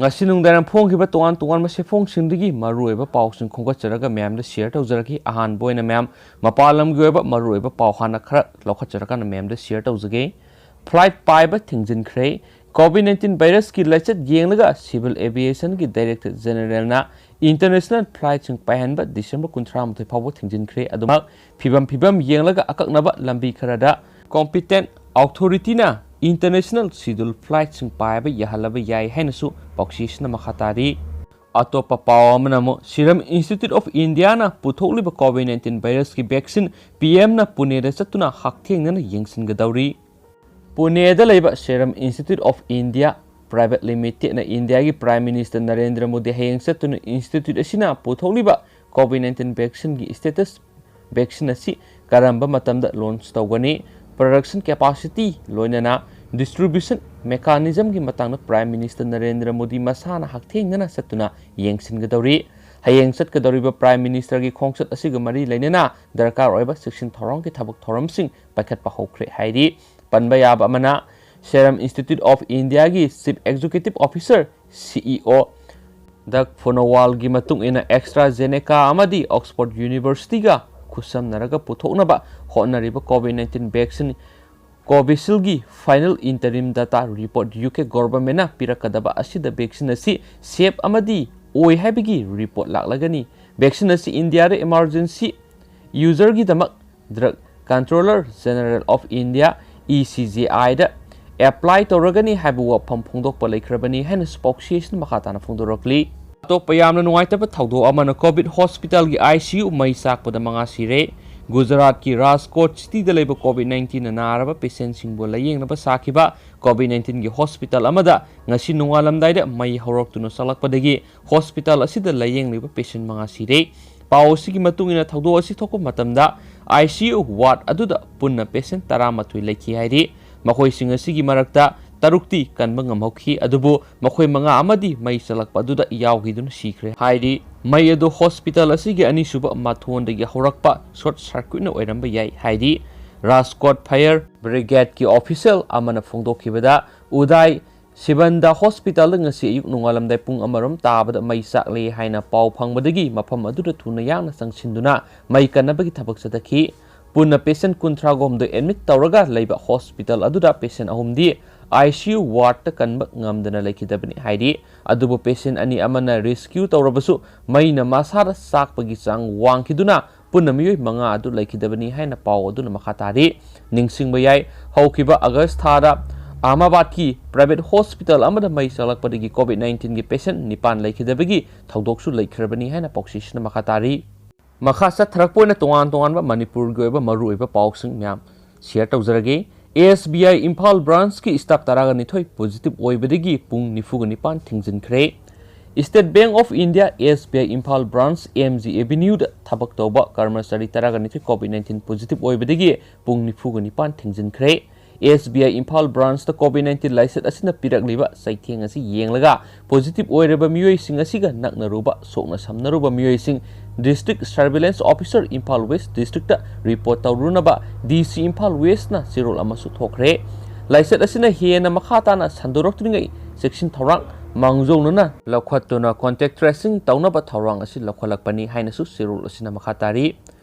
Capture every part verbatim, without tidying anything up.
ꯉꯁꯤ ꯅꯨꯡꯗꯥꯡ ꯐꯣꯡꯈꯤꯕ ꯇꯣꯉꯥꯟ ꯇꯣꯉꯥꯟꯕ ꯁꯦꯐꯣꯡꯁꯤꯡꯗꯒꯤ ꯃꯔꯨꯑꯣꯏꯕ ꯄꯥꯎꯁꯤꯡ ꯈꯣꯝꯒꯠꯆꯔꯒ ꯃꯌꯥꯝꯗ ꯁꯤꯌꯔ ꯇꯧꯖꯔꯛꯈꯤ꯫ ꯑꯍꯥꯟꯕ ꯑꯣꯏꯅ ꯃꯌꯥꯝ ꯃꯄꯥꯟ ꯂꯝꯒꯤ ꯑꯣꯏꯕ ꯃꯔꯨꯑꯣꯏꯕ ꯄꯥꯎ ꯍꯥꯟꯅ ꯈꯔ ꯂꯧꯈꯠꯆꯔꯀꯥꯟꯗ ꯃꯌꯥꯝꯗ ꯁꯤꯌꯔ ꯇꯧꯖꯒꯦ꯫ ꯐ꯭ꯂꯥꯏꯠ ꯄꯥꯏꯕ ꯊꯤꯡꯖꯤꯟꯈ꯭ꯔꯦ꯫ ꯀꯣꯚꯤꯗ ꯅꯥꯏꯟꯇꯤꯟ ꯚꯥꯏꯔꯁꯀꯤ ꯂꯥꯏꯆꯠ ꯌꯦꯡꯂꯒ ꯁꯤꯚꯤꯜ ꯑꯦꯚꯤꯌꯦꯁꯟꯒꯤ ꯗꯥꯏꯔꯦꯛꯇꯔ ꯖꯦꯅꯔꯦꯜꯅ ꯏꯟꯇꯔꯅꯦꯁꯅꯦꯜ ꯐ꯭ꯂꯥꯏꯠꯁꯤꯡ ꯄꯥꯏꯍꯟꯕ ꯗꯤꯁꯦꯝꯕꯔ ꯀꯨꯟꯊ꯭ꯔꯥ ꯃꯥꯊꯣꯏ ꯐꯥꯎꯕ ꯊꯤꯡꯖꯤꯟꯈ꯭ꯔꯦ꯫ ꯑꯗꯨꯃꯛ ꯐꯤꯕꯝ ꯐꯤꯕꯝ ꯌꯦꯡꯂꯒ ꯑꯀꯛꯅꯕ ꯂꯝꯕꯤ ꯈꯔꯗ ꯀꯣꯝꯄꯤꯇꯦꯟ ꯑꯣꯊꯣꯔꯤꯇꯤꯅ ꯏꯟꯇꯔꯅꯦꯁꯅꯦꯜ ꯁꯤꯗꯨꯜ ꯐ꯭ꯂꯥꯏꯠꯁꯤꯡ ꯄꯥꯏꯕ ꯌꯥꯍꯜꯂꯕ ꯌꯥꯏ ꯍꯥꯏꯅꯁꯨ ꯄꯥꯎꯆꯦꯁꯤꯅ ꯃꯈꯥ ꯇꯥꯔꯤ꯫ ꯑꯇꯣꯞꯄ ꯄꯥꯎ ꯑꯃꯅ ꯑꯃꯨꯛ ꯁꯤꯔꯝ ꯏꯟꯁꯇꯤꯇ꯭ꯌꯨꯠ ꯑꯣꯐ ꯏꯟꯗꯤꯌꯥꯅ ꯄꯨꯊꯣꯛꯂꯤꯕ ꯀꯣꯚꯤꯗ ꯅꯥꯏꯟꯇꯤꯟ ꯚꯥꯏꯔꯁꯀꯤ ꯚꯦꯛꯁꯤꯟ ꯄꯤ ꯑꯦꯝꯅ ꯄꯨꯅꯦꯗ ꯆꯠꯇꯨꯅ ꯍꯛꯊꯦꯡꯅꯅ ꯌꯦꯡꯁꯤꯟꯒꯗꯧꯔꯤ꯫ ꯄꯨꯅꯦꯗ ꯂꯩꯕ Serum institute of India private ꯂꯤꯃꯤꯇꯦꯗꯅ ꯏꯟꯗꯤꯌꯥꯒꯤ ꯄ꯭ꯔꯥꯏꯝ ꯃꯤꯅꯤꯁꯇꯔ ꯅꯔꯦꯟꯗ꯭ꯔ ꯃꯣꯗꯤ ꯍꯌꯦꯡ ꯆꯠꯇꯨꯅ ꯏꯟꯁꯇꯤꯇ꯭ꯌꯨꯠ ꯑꯁꯤꯅ ꯄꯨꯊꯣꯛꯂꯤꯕ ꯀꯣꯚꯤꯗ ꯅꯥꯏꯟꯇꯤꯟ ꯚꯦꯛꯁꯤꯟꯒꯤ ꯁ꯭ꯇꯦꯇꯁ, ꯚꯦꯛꯁꯤꯟ ꯑꯁꯤ ꯀꯔꯝꯕ ꯃꯇꯝꯗ ꯂꯣꯟꯆ ꯇꯧꯒꯅꯤ, ꯄ꯭ꯔꯗꯛꯁꯟ ꯀꯦꯄꯥꯁꯤꯇꯤ, ꯂꯣꯏꯅꯅ ꯗꯤꯁꯇ꯭ꯔꯤꯕ꯭ꯌꯨꯁꯟ ꯃꯦꯀꯥꯅꯤꯖꯝꯒꯤ ꯃꯇꯥꯡꯗ ꯄ꯭ꯔꯥꯏꯝ ꯃꯤꯅꯤꯁꯇꯔ ꯅꯔꯦꯟꯗ꯭ꯔ ꯃꯣꯗꯤ ꯃꯁꯥꯅ ꯍꯛꯊꯦꯡꯅꯅ ꯆꯠꯇꯨꯅ ꯌꯦꯡꯁꯤꯟꯒꯗꯧꯔꯤ꯫ ꯍꯌꯦꯡ ꯆꯠꯀꯗꯧꯔꯤꯕ ꯄ꯭ꯔꯥꯏꯝ ꯃꯤꯅꯤꯁꯇꯔꯒꯤ ꯈꯣꯡꯆꯠ ꯑꯁꯤꯒ ꯃꯔꯤ ꯂꯩꯅꯅ ꯗꯔꯀꯥꯔ ꯑꯣꯏꯕ ꯆꯦꯛꯁꯤꯟ ꯊꯧꯔꯥꯡꯒꯤ ꯊꯕꯛ ꯊꯧꯔꯝꯁꯤꯡ ꯄꯥꯏꯈꯠꯄ ꯍꯧꯈ꯭ꯔꯦ ꯍꯥꯏꯔꯤ꯫ ꯄꯟꯕ ꯌꯥꯕ ꯑꯃꯅ, ꯁꯦꯔꯝ ꯏꯟꯁꯇꯤꯇ꯭ꯌꯨꯠ ꯑꯣꯐ ꯏꯟꯗꯤꯌꯥꯒꯤ ꯆꯤꯐ ꯑꯦꯛꯖꯤꯀ꯭ꯌꯨꯇꯤꯚ ꯑꯣꯐꯤꯁꯔ, ꯁꯤ ꯏ ꯑꯣ, ꯗꯛ ꯐꯣꯅꯣꯋꯥꯜꯒꯤ ꯃꯇꯨꯡ ꯏꯟꯅ, AstraZeneca ꯑꯃꯗꯤ ꯑꯣꯛꯁꯐꯣꯔꯗ ꯌꯨꯅꯤꯚꯔꯁꯤꯇꯤꯒ ꯈꯨꯠꯁꯝꯅꯔꯒ ꯄꯨꯊꯣꯛꯅꯕ ꯍꯣꯠꯅꯔꯤꯕ ꯀꯣꯚꯤꯗ ꯅꯥꯏꯟꯇꯤꯟ ꯚꯦꯛꯁꯤꯟ ꯀꯣꯚꯤꯁꯤꯜꯒꯤ final interim data report U K ꯒꯣꯚꯔꯟꯃꯦꯟꯠꯅ ꯄꯤꯔꯛꯀꯗꯕ ꯑꯁꯤꯗ ꯚꯦꯛꯁꯤꯟ ꯑꯁꯤ ꯁꯦꯐ ꯑꯃꯗꯤ ꯑꯣꯏ ꯍꯥꯏꯕꯒꯤ ꯔꯤꯄꯣꯔꯠ ꯂꯥꯛꯂꯒꯅꯤ꯫ ꯚꯦꯛꯁꯤꯟ ꯑꯁꯤ ꯏꯟꯗꯤꯌꯥꯗ ꯏꯃꯥꯔꯖꯦꯟꯁꯤ ꯌꯨꯖꯔꯒꯤꯗꯃꯛ drug controller general of India, E C G ꯑꯥꯏꯗ ꯑꯦꯄ꯭ꯂꯥꯏ ꯇꯧꯔꯒꯅꯤ ꯍꯥꯏꯕ ꯋꯥꯐꯝ ꯐꯣꯡꯗꯣꯛꯄ ꯂꯩꯈ꯭ꯔꯕꯅꯤ ꯍꯥꯏꯅꯁꯨ ꯄꯥꯎꯆꯦꯁꯤꯅ ꯃꯈꯥ ꯇꯥꯅ ꯐꯣꯡꯗꯣꯔꯛꯂꯤ꯫ ꯑꯇꯣꯞꯄ ꯌꯥꯝꯅ ꯅꯨꯡꯉꯥꯏꯇꯕ ꯊꯧꯗꯣꯛ ꯑꯃꯅ ꯀꯣꯚꯤꯗ ꯍꯣꯁꯄꯤꯇꯥꯜꯒꯤ ꯑꯥꯏ ꯁꯤ ꯌꯨ ꯃꯩ ꯆꯥꯛꯄꯗ ꯃꯉꯥ ꯁꯤꯔꯦ꯫ ꯒꯨꯖꯔꯥꯠꯀꯤ ꯔꯥꯖꯀꯣꯠ ꯁꯤꯇꯤꯗ ꯂꯩꯕ ꯀꯣꯚꯤꯗ ꯅꯥꯏꯟꯇꯤꯟꯅ ꯅꯥꯔꯕ ꯄꯦꯁꯦꯟꯁꯤꯡꯕꯨ ꯂꯥꯌꯦꯡꯅꯕ ꯁꯥꯈꯤꯕ ꯀꯣꯚꯤꯗ ꯅꯥꯏꯟꯇꯤꯟꯒꯤ ꯍꯣꯁꯄꯤꯇꯥꯜ ꯑꯃꯗ ꯉꯁꯤ ꯅꯣꯡꯉꯥꯜꯂꯝꯗꯥꯏꯗ ꯃꯩ ꯍꯧꯔꯛꯇꯨꯅ ꯆꯥꯛꯂꯛꯄꯗꯒꯤ ꯍꯣꯁꯄꯤꯇꯥꯜ ꯑꯁꯤꯗ ꯂꯥꯌꯦꯡꯂꯤꯕ ꯄꯦꯁꯦꯟ ꯃꯉꯥ ꯁꯤꯔꯦ꯫ ꯄꯥꯎ ꯑꯁꯤꯒꯤ ꯃꯇꯨꯡ ꯏꯟꯅ, ꯊꯧꯗꯣꯛ ꯑꯁꯤ ꯊꯣꯛꯄ ꯃꯇꯝꯗ ꯑꯥꯏ ꯁꯤ ꯌꯨ ꯋꯥꯔꯗ ꯑꯗꯨꯗ ꯄꯨꯟꯅ ꯄꯦꯁꯦꯟ ꯇꯔꯥꯃꯥꯊꯣꯏ ꯂꯩꯈꯤ ꯍꯥꯏꯔꯤ꯫ ꯃꯈꯣꯏꯁꯤꯡ ꯑꯁꯤꯒꯤ ꯃꯔꯛꯇ ꯇꯔꯨꯛꯇꯤ ꯀꯟꯕ ꯉꯝꯍꯧꯈꯤ, ꯑꯗꯨꯕꯨ ꯃꯈꯣꯏ ꯃꯉꯥ ꯑꯃꯗꯤ ꯃꯩ ꯆꯥꯛꯂꯛꯄ ꯑꯗꯨꯗ ꯌꯥꯎꯈꯤꯗꯨꯅ ꯁꯤꯈ꯭ꯔꯦ ꯍꯥꯏꯔꯤ꯫ ꯃꯩ ꯑꯗꯨ ꯍꯣꯁꯄꯤꯇꯥꯜ ꯑꯁꯤꯒꯤ ꯑꯅꯤꯁꯨꯕ ꯃꯊꯣꯟꯗꯒꯤ ꯍꯧꯔꯛꯄ ꯁꯣꯔꯠ ꯁꯔꯀ꯭ꯌꯨꯠꯅ ꯑꯣꯏꯔꯝꯕ ꯌꯥꯏ ꯍꯥꯏꯔꯤ꯫ ꯔꯥꯖꯀꯣꯠ ꯐꯥꯌꯔ ꯕ꯭ꯔꯤꯒꯦꯗꯀꯤ ꯑꯣꯐꯤꯁꯤꯌꯦꯜ ꯑꯃꯅ ꯐꯣꯡꯗꯣꯛꯈꯤꯕꯗ, ꯎꯗꯥꯏ ꯁꯤꯕꯟꯗ ꯍꯣꯁꯄꯤꯇꯥꯜꯗ ꯉꯁꯤ ꯑꯌꯨꯛ ꯅꯣꯡꯉꯥꯜꯂꯝꯗꯥꯏ ꯄꯨꯡ ꯑꯃꯔꯣꯝ ꯇꯥꯕꯗ ꯃꯩ ꯆꯥꯛꯂꯦ ꯍꯥꯏꯅ ꯄꯥꯎ ꯐꯪꯕꯗꯒꯤ ꯃꯐꯝ ꯑꯗꯨꯗ ꯊꯨꯅ ꯌꯥꯡꯅ ꯆꯪꯁꯤꯟꯗꯨꯅ ꯃꯩ ꯀꯟꯅꯕꯒꯤ ꯊꯕꯛ ꯆꯠꯊꯈꯤ꯫ ꯄꯨꯟꯅ ꯄꯦꯁꯦꯟ ꯀꯨꯟꯊ꯭ꯔꯥꯒ ꯍꯨꯝꯗꯣꯏ ꯑꯦꯗꯃꯤꯠ ꯇꯧꯔꯒ ꯂꯩꯕ ꯍꯣꯁꯄꯤꯇꯥꯜ ꯑꯗꯨꯗ ꯄꯦꯁꯦꯟ ꯑꯍꯨꯝꯗꯤ ꯑꯥꯏ ꯁꯤ ꯌꯨ ꯋꯥꯔꯗꯇ ꯀꯟꯕ ꯉꯝꯗꯅ ꯂꯩꯈꯤꯗꯕꯅꯤ ꯍꯥꯏꯔꯤ꯫ ꯑꯗꯨꯕꯨ ꯄꯦꯁꯦꯟ ꯑꯅꯤ ꯑꯃꯅ ꯔꯦꯁꯀ꯭ꯌꯨ ꯇꯧꯔꯕꯁꯨ ꯃꯩꯅ ꯃꯁꯥꯗ ꯆꯥꯛꯄꯒꯤ ꯆꯥꯡ ꯋꯥꯡꯈꯤꯗꯨꯅ ꯄꯨꯟꯅ ꯃꯤꯑꯣꯏ ꯃꯉꯥ ꯑꯗꯨ ꯂꯩꯈꯤꯗꯕꯅꯤ ꯍꯥꯏꯅ ꯄꯥꯎ ꯑꯗꯨꯅ ꯃꯈꯥ ꯇꯥꯔꯤ꯫ ꯅꯤꯡꯁꯤꯡꯕ ꯌꯥꯏ, ꯍꯧꯈꯤꯕ ꯑꯥꯒꯁ ꯊꯥꯗ ꯑꯍꯃꯗꯥꯕꯥꯗꯀꯤ ꯄ꯭ꯔꯥꯏꯚꯦꯠ ꯍꯣꯁꯄꯤꯇꯥꯜ ꯑꯃꯗ ꯃꯩ ꯆꯥꯛꯂꯛꯄꯗꯒꯤ ꯀꯣꯚꯤꯗ ꯅꯥꯏꯟꯇꯤꯟꯒꯤ ꯄꯦꯁꯦꯟ ꯅꯤꯄꯥꯟ ꯂꯩꯈꯤꯗꯕꯒꯤ ꯊꯧꯗꯣꯛꯁꯨ ꯂꯩꯈ꯭ꯔꯕꯅꯤ ꯍꯥꯏꯅ ꯄꯥꯎꯆꯦꯁꯤꯅ ꯃꯈꯥ ꯇꯥꯔꯤ꯫ ꯃꯈꯥ ꯆꯠꯊꯔꯛꯄ ꯑꯣꯏꯅ ꯇꯣꯉꯥꯟ ꯇꯣꯉꯥꯟꯕ ꯃꯅꯤꯄꯨꯔꯒꯤ ꯑꯣꯏꯕ ꯃꯔꯨꯑꯣꯏꯕ ꯄꯥꯎꯁꯤꯡ ꯃꯌꯥꯝ ꯁꯤꯌꯔ ꯇꯧꯖꯔꯒꯦ꯫ ꯑꯦꯁ ꯕꯤ ꯑꯥꯏ ꯏꯝꯐꯥꯜ ꯕ꯭ꯔꯥꯟꯁꯀꯤ ꯁ꯭ꯇꯥꯐ ꯇꯔꯥꯒ ꯅꯤꯊꯣꯏ ꯄꯣꯖꯤꯇꯤꯚ ꯑꯣꯏꯕꯗꯒꯤ ꯄꯨꯡ ꯅꯤꯐꯨꯒ ꯅꯤꯄꯥꯟ ꯊꯤꯡꯖꯤꯟꯈ꯭ꯔꯦ꯫ State bank of India, S B I Imphal branch, M G ꯑꯦꯚꯦꯅ꯭ꯌꯨꯗ ꯊꯕꯛ ꯇꯧꯕ ꯀꯔꯃꯆꯥꯔꯤ ꯇꯔꯥꯒ ꯅꯤꯊꯣꯏ ꯀꯣꯚꯤꯗ ꯅꯥꯏꯟꯇꯤꯟ ꯄꯣꯖꯤꯇꯤꯚ ꯑꯣꯏꯕꯗꯒꯤ ꯄꯨꯡ ꯅꯤꯐꯨꯒ ꯅꯤꯄꯥꯟ ꯊꯤꯡꯖꯤꯟꯈ꯭ꯔꯦ꯫ ꯑꯦꯁ B I Imphal ꯕ꯭ꯔꯥꯟꯁꯇ COVID nineteen ꯂꯥꯏꯆꯠ ꯑꯁꯤꯅ ꯄꯤꯔꯛꯂꯤꯕ ꯆꯩꯊꯦꯡ ꯑꯁꯤ ꯌꯦꯡꯂꯒ, ꯄꯣꯖꯤꯇꯤꯚ ꯑꯣꯏꯔꯕ ꯃꯤꯑꯣꯏꯁꯤꯡ ꯑꯁꯤꯒ ꯅꯛꯅꯔꯨꯕ, ꯁꯣꯛꯅ ꯁꯝꯅꯔꯨꯕ ꯃꯤꯑꯣꯏꯁꯤꯡ district surveillance officer, Imphal west ꯗꯤꯁꯇ꯭ꯔꯤꯛꯇ ꯔꯤꯄꯣꯔꯠ ꯇꯧꯔꯨꯅꯕ ꯗꯤ ꯁꯤ ꯏꯝꯐꯥꯜ ꯋꯦꯁꯅ ꯆꯦꯔꯣꯜ ꯑꯃꯁꯨ ꯊꯣꯛꯈ꯭ꯔꯦ꯫ ꯂꯥꯏꯆꯠ ꯑꯁꯤꯅ ꯍꯦꯟꯅ ꯃꯈꯥ ꯇꯥꯅ ꯁꯟꯗꯣꯔꯛꯇ꯭ꯔꯤꯉꯩ ꯆꯦꯛꯁꯤꯟ ꯊꯧꯔꯥꯡ ꯃꯥꯡꯖꯧꯅꯅ ꯂꯧꯈꯠꯇꯨꯅ ꯀꯣꯟꯇꯦꯛ ꯇ꯭ꯔꯦꯁꯤꯡ ꯇꯧꯅꯕ ꯊꯧꯔꯥꯡ ꯑꯁꯤ ꯂꯧꯈꯠꯂꯛꯄꯅꯤ ꯍꯥꯏꯅꯁꯨ ꯆꯦꯔꯣꯜ ꯑꯁꯤꯅ ꯃꯈꯥ ꯇꯥꯔꯤ꯫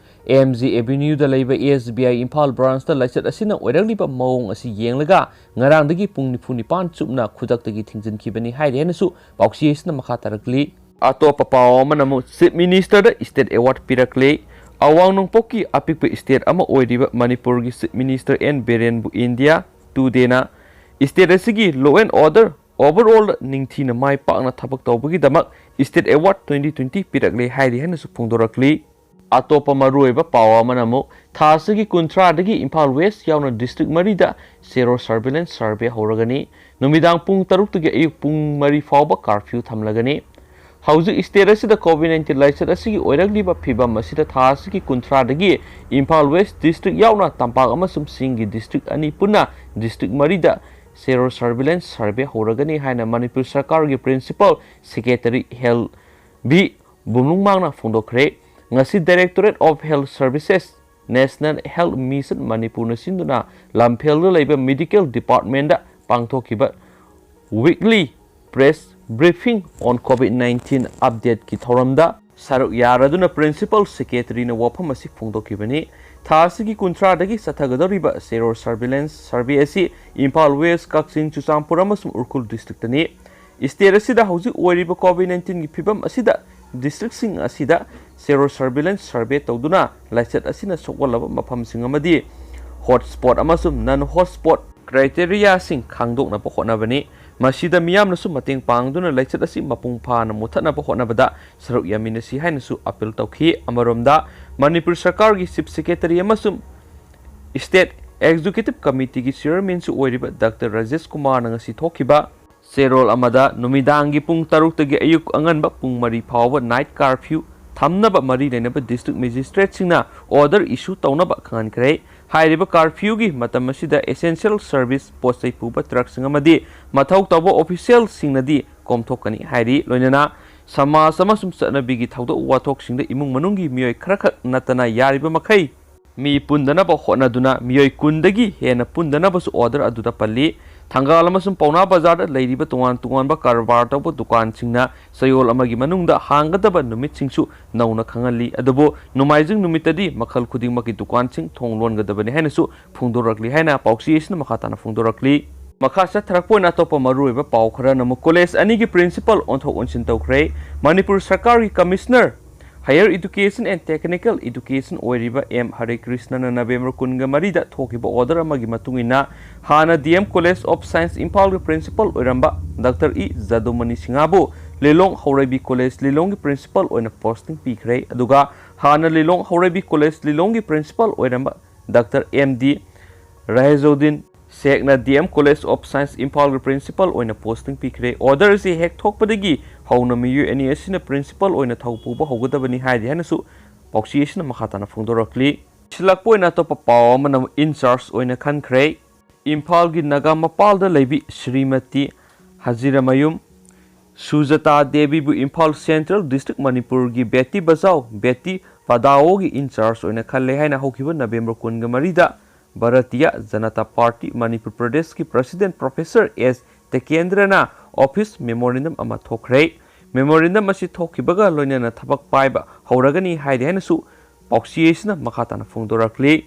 ꯑꯦꯝ ꯖꯤ ꯑꯦꯚꯦꯅ꯭ꯌꯨꯗ ꯂꯩꯕ ꯑꯦꯁ ꯕꯤ ꯑꯥꯏ ꯏꯝꯐꯥꯜ ꯕ꯭ꯔꯥꯟꯁꯇ ꯂꯥꯏꯆꯠ ꯑꯁꯤꯅ ꯑꯣꯏꯔꯛꯂꯤꯕ ꯃꯑꯣꯡ ꯑꯁꯤ ꯌꯦꯡꯂꯒ, ꯉꯔꯥꯡꯗꯒꯤ ꯄꯨꯡ ꯅꯤꯐꯨ ꯅꯤꯄꯥꯟ ꯆꯨꯞꯅ ꯈꯨꯗꯛꯇꯒꯤ ꯊꯤꯡꯖꯤꯟꯈꯤꯕꯅꯤ ꯍꯥꯏꯔꯤ ꯍꯥꯏꯅꯁꯨ ꯄꯥꯎꯆꯦ ꯑꯁꯤꯅ ꯃꯈꯥ ꯇꯥꯔꯛꯂꯤ꯫ ꯑꯇꯣꯞꯄ ꯄꯥꯎ ꯑꯃꯅ ꯑꯃꯨꯛ ꯆꯤꯐ ꯃꯤꯅꯤꯁꯇꯔꯗ ꯁ꯭ꯇꯦꯠ ꯑꯦꯋꯥꯔꯗ ꯄꯤꯔꯛꯂꯦ꯫ ꯑꯋꯥꯡ ꯅꯣꯡꯄꯣꯛꯀꯤ ꯑꯄꯤꯛꯄ ꯁ꯭ꯇꯦꯠ ꯑꯃ ꯑꯣꯏꯔꯤꯕ ꯃꯅꯤꯄꯨꯔꯒꯤ ꯆꯤꯐ ꯃꯤꯅꯤꯁꯇꯔ ꯑꯦꯟ ꯕꯤꯔꯦꯟꯕꯨ ꯏꯟꯗꯤꯌꯥ ꯇꯨꯗꯦꯅ ꯁ꯭ꯇꯦꯠ ꯑꯁꯤꯒꯤ ꯂꯣ ꯑꯦꯟ ꯑꯣꯔꯗꯔ ꯑꯣꯚꯔꯑꯣꯜꯗ ꯅꯤꯡꯊꯤꯅ ꯃꯥꯏ ꯄꯥꯛꯅ ꯊꯕꯛ ꯇꯧꯕꯒꯤꯗꯃꯛ ꯁ꯭ꯇꯦꯠ ꯑꯦꯋꯥꯔꯗ ꯇ꯭ꯋꯦꯟꯇꯤ ꯇ꯭ꯋꯦꯟꯇꯤ ꯄꯤꯔꯛꯂꯦ ꯍꯥꯏꯔꯤ ꯍꯥꯏꯅꯁꯨ ꯐꯣꯡꯗꯣꯔꯛꯂꯤ꯫ ꯑꯇꯣꯞꯄ ꯃꯔꯨꯑꯣꯏꯕ ꯄꯥꯎ ꯑꯃꯅ ꯑꯃꯨꯛ ꯊꯥ ꯑꯁꯤꯒꯤ ꯀꯨꯟꯊ꯭ꯔꯥꯗꯒꯤ ꯏꯝꯐꯥꯜ ꯋꯦꯁ ꯌꯥꯎꯅ ꯗꯤꯁꯇ꯭ꯔꯤꯛ ꯃꯔꯤꯗ ꯁꯦꯔꯣ ꯁꯔꯚꯤꯂꯦꯟꯁ ꯁꯔꯚꯦ ꯍꯧꯔꯒꯅꯤ꯫ ꯅꯨꯃꯤꯗꯥꯡ ꯄꯨꯡ ꯇꯔꯨꯛꯇꯒꯤ ꯑꯌꯨꯛ ꯄꯨꯡ ꯃꯔꯤ ꯐꯥꯎꯕ ꯀꯥꯔꯐ꯭ꯌꯨ ꯊꯝꯂꯒꯅꯤ꯫ ꯍꯧꯖꯤꯛ ꯁ꯭ꯇꯦꯠ ꯑꯁꯤꯗ ꯀꯣꯚꯤꯗ ꯅꯥꯏꯟꯇꯤꯟ ꯂꯥꯏꯆꯠ ꯑꯁꯤꯒꯤ ꯑꯣꯏꯔꯛꯂꯤꯕ ꯐꯤꯕꯝ ꯑꯁꯤꯗ ꯊꯥ ꯑꯁꯤꯒꯤ ꯀꯨꯟꯊ꯭ꯔꯥꯗꯒꯤ ꯏꯝꯐꯥꯜ ꯋꯦꯁ ꯗꯤꯁꯇ꯭ꯔꯤꯛ ꯌꯥꯎꯅ ꯇꯝꯄꯥꯛ ꯑꯃꯁꯨꯡ ꯆꯤꯡꯒꯤ ꯗꯤꯁꯇ꯭ꯔꯤꯛ ꯑꯅꯤ ꯄꯨꯟꯅ ꯗꯤꯁꯇ꯭ꯔꯤꯛ ꯃꯔꯤꯗ ꯁꯦꯔꯣ ꯁꯔꯚꯤꯂꯦꯟꯁ ꯁꯔꯚꯦ ꯍꯧꯔꯒꯅꯤ ꯍꯥꯏꯅ ꯃꯅꯤꯄꯨꯔ ꯁꯔꯀꯥꯔꯒꯤ ꯄ꯭ꯔꯤꯟꯁꯤꯄꯥꯜ ꯁꯦꯀ꯭ꯔꯦꯇꯔꯤ ꯍꯦꯜꯊ ꯚꯤ ꯕꯨꯝꯂꯨꯡꯃꯥꯡꯅ ꯐꯣꯡꯗꯣꯛꯈ꯭ꯔꯦ꯫ ꯉꯁꯤ directorate of health services, national health mission ꯃꯅꯤꯄꯨꯔꯅ ꯁꯤꯟꯗꯨꯅ ꯂꯝꯐꯦꯜꯗ ꯂꯩꯕ ꯃꯦꯗꯤꯀꯦꯜ ꯗꯤꯄꯥꯔꯠꯃꯦꯟꯗ ꯄꯥꯡꯊꯣꯛꯈꯤꯕ Weekly Press Briefing on COVID nineteen Update ꯀꯤ ꯊꯧꯔꯝꯗ ꯁꯔꯨꯛ ꯌꯥꯔꯗꯨꯅ Principal Secretary ꯅ ꯋꯥꯐꯝ ꯑꯁꯤ ꯐꯣꯡꯗꯣꯛꯈꯤꯕꯅꯤ꯫ ꯊꯥ ꯑꯁꯤꯒꯤ ꯀꯨꯟꯊ꯭ꯔꯥꯗꯒꯤ ꯆꯠꯊꯒꯗꯧꯔꯤꯕ Sherol Surveillance Survey ꯑꯁꯤ ꯏꯝꯐꯥꯜ ꯋꯦꯁ, ꯀꯛꯆꯤꯡ, ꯆꯨꯔꯆꯥꯟꯄꯨꯔ ꯑꯃꯁꯨꯡ ꯎꯈ꯭ꯔꯨꯜ district ꯇꯅꯤ꯫ State ꯑꯁꯤꯗ ꯍꯧꯖꯤꯛ ꯑꯣꯏꯔꯤꯕ COVID nineteen ꯒꯤ ꯐꯤꯕꯝ ꯑꯁꯤꯗ district ꯁꯤꯡ ꯑꯁꯤꯗ Sherol Surveillance Survey ꯇꯧꯗꯨꯅ ꯂꯥꯏꯆꯠ ꯑꯁꯤꯅ ꯁꯣꯛꯍꯜꯂꯕ ꯃꯐꯝꯁꯤꯡ ꯑꯃꯗꯤ hot spot ꯑꯃꯁꯨꯡ non hot spot criteria ꯁꯤꯡ ꯈꯪꯗꯣꯛꯅꯕ ꯍꯣꯠꯅꯕꯅꯤ꯫ ꯃꯁꯤꯗ ꯃꯤꯌꯥꯝꯅꯁꯨ ꯃꯇꯦꯡ ꯄꯥꯡꯗꯨꯅ ꯂꯥꯏꯆꯠ ꯑꯁꯤ ꯃꯄꯨꯡ ꯐꯥꯅ ꯃꯨꯊꯠꯅꯕ ꯍꯣꯠꯅꯕꯗ ꯁꯔꯨꯛ ꯌꯥꯃꯤꯟꯅꯁꯤ ꯍꯥꯏꯅꯁꯨ appeal ꯇꯧꯈꯤ꯫ ꯑꯃꯔꯣꯝꯗ, ꯃꯅꯤꯄꯨꯔ ꯁꯔꯀꯥꯔꯒꯤ Chief Secretary ꯑꯃꯁꯨꯡ State Executive Committee ꯒꯤ Chairman ꯁꯨ ꯑꯣꯏꯔꯤꯕ ꯗꯥꯛꯇꯔ ꯔꯥꯖꯦꯁ ꯀꯨꯃꯥꯔꯅ ꯉꯁꯤ ꯊꯣꯛꯈꯤꯕ ꯆꯦꯔꯣꯜ ꯑꯃꯗ ꯅꯨꯃꯤꯗꯥꯡꯒꯤ ꯄꯨꯡ ꯇꯔꯨꯛꯇꯒꯤ ꯑꯌꯨꯛ ꯑꯉꯟꯕ ꯄꯨꯡ ꯃꯔꯤ ꯐꯥꯎꯕ night curfew ꯊꯝꯅꯕ ꯃꯔꯤ ꯂꯩꯅꯕ district magistrate ꯁꯤꯡꯅ order issue ꯇꯧꯅꯕ ꯈꯪꯍꯟꯈ꯭ꯔꯦ꯫ ꯍꯥꯏꯔꯤꯕ curfew ꯒꯤ ꯃꯇꯝ ꯑꯁꯤꯗ essential service ꯄꯣꯠ ꯆꯩ ꯄꯨꯕ truck ꯁꯤꯡ ꯑꯃꯗꯤ ꯃꯊꯧ ꯇꯧꯕ official ꯁꯤꯡꯅꯗꯤ ꯀꯣꯝꯊꯣꯛꯀꯅꯤ ꯍꯥꯏꯔꯤ꯫ ꯂꯣꯏꯅꯅ ꯁꯃꯥꯖ ꯑꯃꯁꯨꯡ ꯆꯠꯅꯕꯤꯒꯤ ꯊꯧꯗꯣꯛ ꯋꯥꯊꯣꯛꯁꯤꯡꯗ ꯏꯃꯨꯡ ꯃꯅꯨꯡꯒꯤ ꯃꯤꯑꯣꯏ ꯈꯔꯈꯛ ꯅꯠꯇꯅ ꯌꯥꯔꯤꯕ ꯃꯈꯩ ꯃꯤ ꯄꯨꯟꯗꯅꯕ ꯍꯣꯠꯅꯗꯨꯅ ꯃꯤꯑꯣꯏ ꯀꯨꯟꯗꯒꯤ ꯍꯦꯟꯅ ꯄꯨꯟꯗꯅꯕꯁꯨ order ꯑꯗꯨꯗ ꯄꯜꯂꯤ꯫ ꯊꯪꯒꯥꯜ ꯑꯃꯁꯨꯡ ꯄꯥꯎꯅꯥ ꯕꯖꯥꯔꯗ ꯂꯩꯔꯤꯕ ꯇꯣꯉꯥꯟ ꯇꯣꯉꯥꯟꯕ ꯀꯔꯕꯥꯔ ꯇꯧꯕ ꯗꯨꯀꯥꯟꯁꯤꯡꯅ ꯆꯌꯣꯜ ꯑꯃꯒꯤ ꯃꯅꯨꯡꯗ ꯍꯥꯡꯒꯗꯕ ꯅꯨꯃꯤꯠꯁꯤꯡꯁꯨ ꯅꯧꯅ ꯈꯪꯍꯜꯂꯤ꯫ ꯑꯗꯨꯕꯨ ꯅꯣꯡꯃꯥꯏꯖꯤꯡ ꯅꯨꯃꯤꯠꯇꯗꯤ ꯃꯈꯜ ꯈꯨꯗꯤꯡꯃꯛꯀꯤ ꯗꯨꯀꯥꯟꯁꯤꯡ ꯊꯣꯡ ꯂꯣꯟꯒꯗꯕꯅꯤ ꯍꯥꯏꯅꯁꯨ ꯐꯣꯡꯗꯣꯔꯛꯂꯤ ꯍꯥꯏꯅ ꯄꯥꯎꯆꯦ ꯑꯁꯤꯅ ꯃꯈꯥ ꯇꯥꯅ ꯐꯣꯡꯗꯣꯔꯛꯂꯤ꯫ ꯃꯈꯥ ꯆꯠꯊꯔꯛꯄ ꯑꯣꯏꯅ ꯑꯇꯣꯞꯄ ꯃꯔꯨꯑꯣꯏꯕ ꯄꯥꯎ ꯈꯔꯅ ꯑꯃꯨꯛ college ꯑꯅꯤꯒꯤ principal ꯑꯣꯟꯊꯣꯛ ꯑꯣꯟꯁꯤꯟ ꯇꯧꯈ꯭ꯔꯦ꯫ ꯃꯅꯤꯄꯨꯔ ꯁꯔꯀꯥꯔꯒꯤ Commissioner Higher Education and Technical Education ꯑꯣꯏꯔꯤꯕ ꯑꯦꯝ ꯍꯔꯦ ꯀ꯭ꯔꯤꯁꯅꯅ ꯅꯕꯦꯝꯕꯔ ꯀꯨꯟꯒ ꯃꯔꯤꯗ ꯊꯣꯛꯈꯤꯕ order ꯑꯃꯒꯤ ꯃꯇꯨꯡ ꯏꯟꯅ ꯍꯥꯟꯅ D M College of Science ꯏꯝꯐꯥꯜꯒꯤ principal ꯑꯣꯏꯔꯝꯕ ꯗꯥꯛꯇꯔ ꯏ ꯖꯥꯗꯨꯃꯅꯤ ꯁꯤꯡꯍꯕꯨ ꯂꯤꯂꯣꯡ ꯍꯧꯔꯩꯕꯤ college ꯂꯤꯂꯣꯡꯒꯤ principal ꯑꯣꯏꯅ posting ꯄꯤꯈ꯭ꯔꯦ꯫ ꯑꯗꯨꯒ ꯍꯥꯟꯅ ꯂꯤꯂꯣꯡ ꯍꯧꯔꯩꯕꯤ college ꯂꯤꯂꯣꯡꯒꯤ principal ꯑꯣꯏꯔꯝꯕ ꯗꯥꯛꯇꯔ ꯑꯦꯝ ꯗꯤ ꯔꯥꯍꯦꯖꯧꯗꯤꯟ ꯁꯦꯈꯅ D M College of Science ꯏꯝꯐꯥꯜꯒꯤ principal ꯑꯣꯏꯅ posting ꯄꯤꯈ꯭ꯔꯦ꯫ Order ꯑꯁꯤ ꯍꯦꯛ ꯊꯣꯛꯄꯗꯒꯤ ꯍꯧꯅ ꯃꯤꯑꯣꯏ ꯑꯅꯤ ꯑꯁꯤꯅ principal ꯑꯣꯏꯅ ꯊꯧ ꯄꯨꯕ ꯍꯧꯒꯗꯕꯅꯤ ꯍꯥꯏꯔꯤ ꯍꯥꯏꯅꯁꯨ ꯄꯥꯎꯆꯦ ꯑꯁꯤꯅ ꯃꯈꯥ ꯇꯥꯅ ꯐꯣꯡꯗꯣꯔꯛꯂꯤ꯫ ꯁꯤꯜꯂꯛꯄ ꯑꯣꯏꯅ ꯑꯇꯣꯞꯄ ꯄꯥꯎ ꯑꯃꯅ in charge ꯑꯣꯏꯅ ꯈꯟꯈ꯭ꯔꯦ꯫ ꯏꯝꯐꯥꯜꯒꯤ ꯅꯥꯒꯥ ꯃꯄꯥꯜꯗ ꯂꯩꯕꯤ ꯁ꯭ꯔꯤꯃꯇꯤ ꯍꯖꯤꯔꯥꯃꯌꯨꯝ ꯁꯨꯖꯥꯇꯥ ꯗꯦꯕꯤꯕꯨ ꯏꯝꯐꯥꯜ Central District ꯃꯅꯤꯄꯨꯔꯒꯤ ꯕꯦꯇꯤ ꯕꯆꯥꯎ ꯕꯦꯇꯤ ꯄꯗꯥꯑꯣꯒꯤ in charge ꯑꯣꯏꯅ ꯈꯜꯂꯦ ꯍꯥꯏꯅ ꯍꯧꯈꯤꯕ ꯅꯕꯦꯝꯕꯔ ꯀꯨꯟꯒ ꯃꯔꯤꯗ ꯚꯥꯔꯇꯤꯌꯥ ꯖꯅꯇꯥ ꯄꯥꯔꯇꯤ ꯃꯅꯤꯄꯨꯔ ꯄ꯭ꯔꯗꯦꯁꯀꯤ president professor ꯑꯦꯁ ꯇꯦꯀꯦꯟꯗ꯭ꯔꯅ office memorandum ꯑꯃ ꯊꯣꯛꯈ꯭ꯔꯦ꯫ Memorandum ꯑꯁꯤ ꯊꯣꯛꯈꯤꯕꯒ ꯂꯣꯏꯅꯅ ꯊꯕꯛ ꯄꯥꯏꯕ ꯍꯧꯔꯒꯅꯤ ꯍꯥꯏꯔꯤ ꯍꯥꯏꯅꯁꯨ ꯄꯥꯎꯆꯦ ꯑꯁꯤꯅ ꯃꯈꯥ ꯇꯥꯅ ꯐꯣꯡꯗꯣꯔꯛꯂꯤ꯫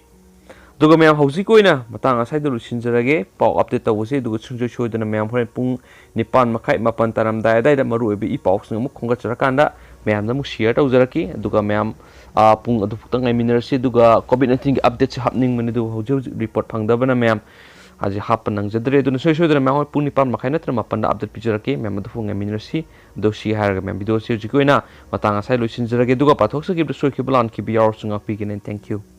ꯑꯗꯨꯒ ꯃꯌꯥꯝ, ꯍꯧꯖꯤꯛꯀꯤ ꯑꯣꯏꯅ ꯃꯇꯥꯡ ꯑꯁ꯭ꯋꯥꯏꯗ ꯂꯣꯏꯁꯤꯟꯖꯔꯒꯦ꯫ ꯄꯥꯎ update ꯇꯧꯕꯁꯦ, ꯑꯗꯨꯒ ꯁꯨꯡꯁꯣꯏ ꯁꯣꯏꯗꯅ ꯃꯌꯥꯝ ꯍꯣꯔꯦꯟ ꯄꯨꯡ ꯅꯤꯄꯥꯟ ꯃꯈꯥꯏ, ꯃꯥꯄꯟ ꯇꯥꯔꯝꯗꯥꯏ ꯑꯗꯥꯏꯗ ꯃꯔꯨꯑꯣꯏꯕ ꯏ ꯄꯥꯎꯁꯤꯡ ꯑꯃꯨꯛ ꯈꯣꯝꯒꯠꯆꯔꯀꯥꯟꯗ ꯃꯌꯥꯝꯗ ꯑꯃꯨꯛ share ꯇꯧꯖꯔꯛꯀꯦ꯫ ꯑꯗꯨꯒ ꯃꯌꯥꯝ, ꯑꯥ, ꯄꯨꯡ ꯑꯗꯨꯐꯥꯎꯇ ꯉꯥꯏꯃꯤꯟꯅꯔꯁꯤ꯫ ꯑꯗꯨꯒ COVID nineteenꯒꯤ updateꯁꯦ ꯍꯥꯞꯅꯤꯡꯕꯅꯤ, ꯑꯗꯨꯕꯨ ꯍꯧꯖꯤꯛ ꯍꯧꯖꯤꯛ report ꯐꯪꯗꯕꯅ ꯃꯌꯥꯝ ꯍꯧꯖꯤꯛ ꯍꯥꯞꯄ ꯅꯪꯖꯗ꯭ꯔꯦ꯫ ꯑꯗꯨꯅ ꯁꯣꯏ ꯁꯣꯏꯗꯅ ꯃꯌꯥꯝ ꯍꯣꯔꯦꯟ ꯄꯨꯡ ꯅꯤꯄꯥꯟ ꯃꯈꯥꯏ ꯅꯠꯇ꯭ꯔꯒ ꯃꯥꯄꯟꯗ update ꯄꯤꯖꯔꯛꯀꯦ꯫ ꯃꯌꯥꯝ ꯑꯗꯨꯐꯥꯎ ꯉꯥꯏꯃꯤꯟꯅꯔꯁꯤ꯫ ꯑꯗꯣ ꯁꯤ ꯍꯥꯏꯔꯒ ꯃꯌꯥꯝ videoꯁꯦ ꯍꯧꯖꯤꯛꯀꯤ ꯑꯣꯏꯅ ꯃꯇꯥꯡ ꯑꯁ꯭ꯋꯥꯏ ꯂꯣꯏꯁꯤꯟꯖꯔꯒꯦ꯫ ꯑꯗꯨꯒ ꯄꯥꯊꯣꯛꯆꯈꯤꯕꯗ ꯁꯣꯏꯈꯤꯕ ꯂꯥꯟꯈꯤꯕ ꯌꯥꯎꯔꯁꯨ ꯉꯥꯛꯄꯤꯒꯅꯤ꯫ Thank you꯫